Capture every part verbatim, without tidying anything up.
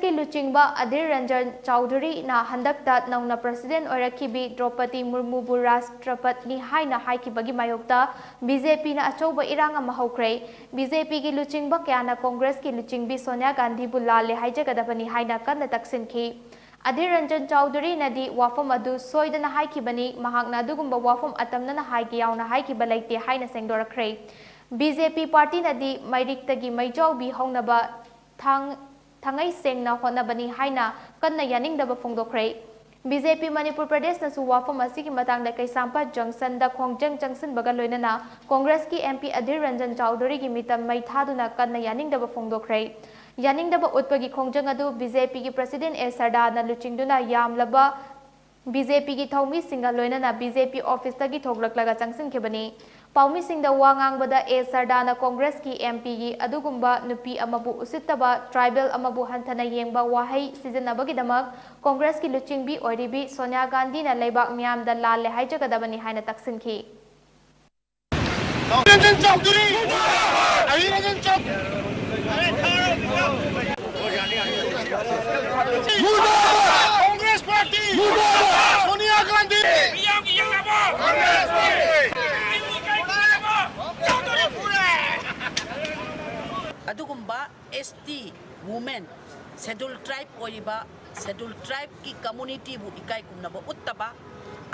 ꯀꯤ ꯂꯨꯆꯤꯡꯕ ꯑꯙꯤꯔ ꯔꯟꯖꯟ ꯆꯧꯙꯨꯔꯤꯅ ꯍꯟꯗꯛꯇ ꯅꯧꯅ president ꯑꯣꯏꯔꯛꯈꯤꯕꯤ ꯗ꯭ꯔꯧꯄꯗꯤ ꯃꯨꯔꯃꯨꯕꯨ ꯔꯥꯁꯇ꯭ꯔꯄꯇꯤꯅꯤ ꯍꯥꯏꯅ ꯍꯥꯏꯈꯤꯕꯒꯤ ꯃꯥꯌꯣꯛꯇ BJPꯅ ꯑꯆꯧꯕ ꯏꯔꯥꯡ ꯑꯃ ꯍꯧꯈ꯭ꯔꯦ꯫ BJPꯒꯤ ꯂꯨꯆꯤꯡꯕ ꯀꯌꯥꯅ ꯀꯣꯡꯒ꯭ꯔꯦꯁꯀꯤ ꯂꯨꯆꯤꯡꯕꯤ ꯁꯣꯅꯤꯌꯥ ꯒꯥꯟꯙꯤꯕꯨ ꯂꯥꯜꯂꯦ ꯍꯥꯏꯖꯒꯗꯕꯅꯤ ꯍꯥꯏꯅ ꯀꯟꯅ ꯇꯛꯁꯤꯟꯈꯤ꯫ ꯑꯙꯤꯔ ꯔꯟꯖꯟ ꯆꯧꯙꯨꯔꯤꯅꯗꯤ ꯋꯥꯐꯝ ꯑꯗꯨ ꯁꯣꯏꯗꯅ ꯍꯥꯏꯈꯤꯕꯅꯤ, ꯃꯍꯥꯛꯅ ꯑꯗꯨꯒꯨꯝꯕ ꯋꯥꯐꯝ ꯑꯇꯝꯅꯅ ꯍꯥꯏꯒꯦ ꯌꯥꯎꯅ ꯍꯥꯏꯈꯤꯕ ꯂꯩꯇꯦ ꯍꯥꯏꯅ ꯁꯦꯡꯗꯣꯔꯛꯈ꯭ꯔꯦ꯫ BJP partyꯅꯗꯤ ꯃꯩꯔꯤꯛꯇꯒꯤ ꯃꯩꯖꯥꯎꯕꯤ ꯍꯧꯅꯕ ꯊꯥꯡ-, ꯊꯥꯡꯉꯩ ꯁꯦꯡꯅ ꯍꯣꯠꯅꯕꯅꯤ ꯍꯥꯏꯅ ꯀꯟꯅ ꯌꯥꯅꯤꯡꯗꯕ ꯐꯣꯡꯗꯣꯛꯈ꯭ꯔꯦ꯫ BJP ꯃꯅꯤꯄꯨꯔ ꯄ꯭ꯔꯗꯦꯁꯅꯁꯨ ꯋꯥꯐꯝ ꯑꯁꯤꯒꯤ ꯃꯇꯥꯡꯗ ꯀꯩꯁꯥꯝꯄꯥꯠ ꯖꯪꯁꯟꯗ ꯈꯣꯡꯖꯪ ꯆꯪꯁꯤꯟꯕꯒ ꯂꯣꯏꯅꯅ ꯀꯣꯡꯒ꯭ꯔꯦꯁꯀꯤ MP ꯑꯙꯤꯔ ꯔꯟꯖꯟ ꯆꯧꯙꯨꯔꯤꯒꯤ ꯃꯤꯇꯝ ꯃꯩ ꯊꯥꯗꯨꯅ ꯀꯟꯅ ꯌꯥꯅꯤꯡꯗꯕ ꯐꯣꯡꯗꯣꯛꯈ꯭ꯔꯦ꯫ ꯌꯥꯅꯤꯡꯗꯕ ꯎꯠꯄꯒꯤ ꯈꯣꯡꯖꯪ ꯑꯗꯨ BJPꯒꯤ president ꯑꯦ ꯁꯔꯗꯥꯅ ꯂꯨꯆꯤꯡꯗꯨꯅ ꯌꯥꯝꯂꯕ BJPꯒꯤ ꯊꯧꯃꯤꯁꯤꯡꯒ ꯂꯣꯏꯅꯅ BJP officeꯇꯒꯤ ꯊꯣꯛꯂꯛꯂꯒ ꯆꯪꯁꯤꯟꯈꯤꯕꯅꯤ꯫ ꯄꯥꯎꯃꯤꯁꯤꯡꯗ ꯋꯥ ꯉꯥꯡꯕꯗ ꯑꯦ ꯁꯔꯗꯥꯅ ꯀꯣꯡꯒ꯭ꯔꯦꯁꯀꯤ MPꯒꯤ ꯑꯗꯨꯒꯨꯝꯕ ꯅꯨꯄꯤ ꯑꯃꯕꯨ ꯎꯁꯤꯠꯇꯕ, tribal ꯑꯃꯕꯨ ꯍꯟꯊꯅ ꯌꯦꯡꯕ ꯋꯥꯍꯩ ꯁꯤꯖꯤꯟꯅꯕꯒꯤꯗꯃꯛ ꯀꯣꯡꯒ꯭ꯔꯦꯁꯀꯤ ꯂꯨꯆꯤꯡꯕꯤ ꯑꯣꯏꯔꯤꯕꯤ ꯁꯣꯅꯤꯌꯥ ꯒꯥꯟꯙꯤꯅ ꯂꯩꯕꯥꯛ ꯃꯤꯌꯥꯝꯗ ꯂꯥꯜꯂꯦ ꯍꯥꯏꯖꯒꯗꯕꯅꯤ ꯍꯥꯏꯅ ꯇꯛꯁꯤꯟꯈꯤ꯫ ꯔꯟꯖꯟ ꯆꯧꯙꯨꯔꯤ! ꯑꯙꯤꯔ ꯔꯟꯖꯟ ꯆꯧ-, ꯀꯣꯡꯒ꯭ꯔꯦꯁ ꯄꯥꯔꯇꯤ! ꯁꯣꯅꯤꯌꯥ ꯒꯥꯟꯙꯤ! ꯑꯗꯨꯒꯨꯝꯕ ST women, schedule tribe ꯑꯣꯏꯔꯤꯕ schedule tribeꯀꯤ communityꯕꯨ ꯏꯀꯥꯏ ꯈꯨꯝꯅꯕ ꯎꯠꯇꯕ,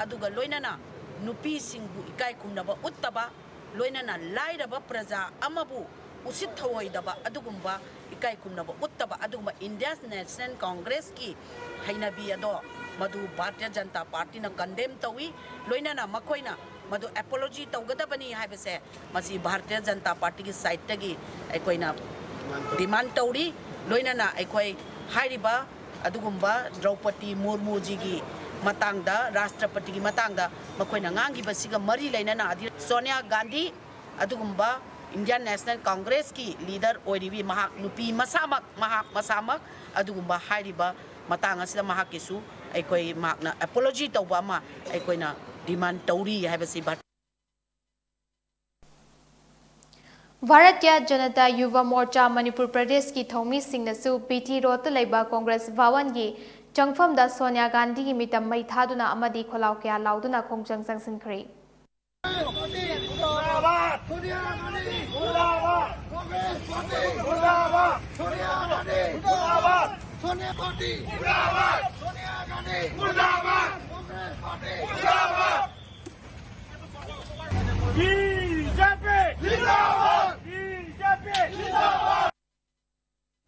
ꯑꯗꯨꯒ ꯂꯣꯏꯅꯅ ꯅꯨꯄꯤꯁꯤꯡꯕꯨ ꯏꯀꯥꯏ ꯈꯨꯝꯅꯕ ꯎꯠꯇꯕ, ꯂꯣꯏꯅꯅ ꯂꯥꯏꯔꯕ ꯄ꯭ꯔꯖꯥ ꯑꯃꯕꯨ ꯎꯁꯤꯠ ꯊꯑꯣꯏꯗꯕ ꯑꯗꯨꯒꯨꯝꯕ ꯏꯀꯥꯏ ꯈꯨꯝꯅꯕ ꯎꯠꯇꯕ ꯑꯗꯨꯒꯨꯝꯕ Indian National Congressꯀꯤ ꯍꯩꯅꯕꯤ ꯑꯗꯣ ꯃꯗꯨ ꯚꯥꯔꯇꯤꯌ ꯖꯅꯇꯥ ꯄꯥꯔꯇꯤꯅ condemn ꯇꯧꯏ꯫ ꯂꯣꯏꯅꯅ ꯃꯈꯣꯏꯅ ꯃꯗꯨ apology ꯇꯧꯒꯗꯕꯅꯤ ꯍꯥꯏꯕꯁꯦ ꯃꯁꯤ ꯚꯥꯔꯇꯤꯌ ꯖꯅꯇꯥ ꯄꯥꯔꯇꯤꯒꯤ sideꯇꯒꯤ ꯑꯩꯈꯣꯏꯅ demand ꯇꯧꯔꯤ꯫ ꯂꯣꯏꯅꯅ ꯑꯩꯈꯣꯏ ꯍꯥꯏꯔꯤꯕ ꯑꯗꯨꯒꯨꯝꯕ ꯗ꯭ꯔꯧꯄꯗꯤ ꯃꯨꯔꯃꯨꯖꯤꯒꯤ ꯃꯇꯥꯡꯗ, ꯔꯥꯁꯇ꯭ꯔꯄꯇꯤꯒꯤ ꯃꯇꯥꯡꯗ ꯃꯈꯣꯏꯅ ꯉꯥꯡꯈꯤꯕꯁꯤꯒ ꯃꯔꯤ ꯂꯩꯅꯅ ꯑꯗꯤ-, ꯁꯣꯅꯤꯌꯥ ꯒꯥꯟꯙꯤ ꯑꯗꯨꯒꯨꯝꯕ Indian National Congressꯀꯤ leader ꯑꯣꯏꯔꯤꯕꯤ ꯃꯍꯥꯛ ꯅꯨꯄꯤ ꯃꯁꯥꯃꯛ, ꯃꯍꯥꯛ ꯃꯁꯥꯃꯛ ꯑꯗꯨꯒꯨꯝꯕ ꯍꯥꯏꯔꯤꯕ ꯃꯇꯥꯡ ꯑꯁꯤꯗ ꯃꯍꯥꯛꯀꯤꯁꯨ ꯑꯩꯈꯣꯏ ꯃꯍꯥꯛꯅ apology ꯇꯧꯕ ꯑꯃ ꯑꯩꯈꯣꯏꯅ demand ꯇꯧꯔꯤ ꯍꯥꯏꯕꯁꯤ ꯚꯥꯔꯠ ꯚꯥꯔꯠꯇ꯭ꯌ ꯖꯅꯇꯥ ꯌꯨꯚ ꯃꯣꯔꯆꯥ ꯃꯅꯤꯄꯨꯔ ꯄ꯭ꯔꯗꯦꯁꯀꯤ ꯊꯧꯃꯤꯁꯤꯡꯅꯁꯨ ꯕꯤ ꯇꯤ ꯔꯣꯗꯇ ꯂꯩꯕ ꯀꯣꯡꯒ꯭ꯔꯦꯁ ꯚꯋꯟꯒꯤ ꯆꯪꯐꯝꯗ ꯁꯣꯅꯤꯌꯥ ꯒꯥꯟꯙꯤꯒꯤ ꯃꯤꯇꯝ ꯃꯩ ꯊꯥꯗꯨꯅ ꯑꯃꯗꯤ ꯈꯣꯜꯂꯥꯎ ꯀꯌꯥ ꯂꯥꯎꯗꯨꯅ ꯈꯣꯡꯖꯪ ꯆꯪꯁꯤꯟꯈ꯭ꯔꯦ꯫ ꯕꯤ ꯖꯦ ꯄꯤ ꯖꯤꯟꯗꯥꯕꯥꯗ! ꯕꯤ ꯖꯦ ꯄꯤ ꯖꯤꯟꯗꯥꯕꯥꯗ!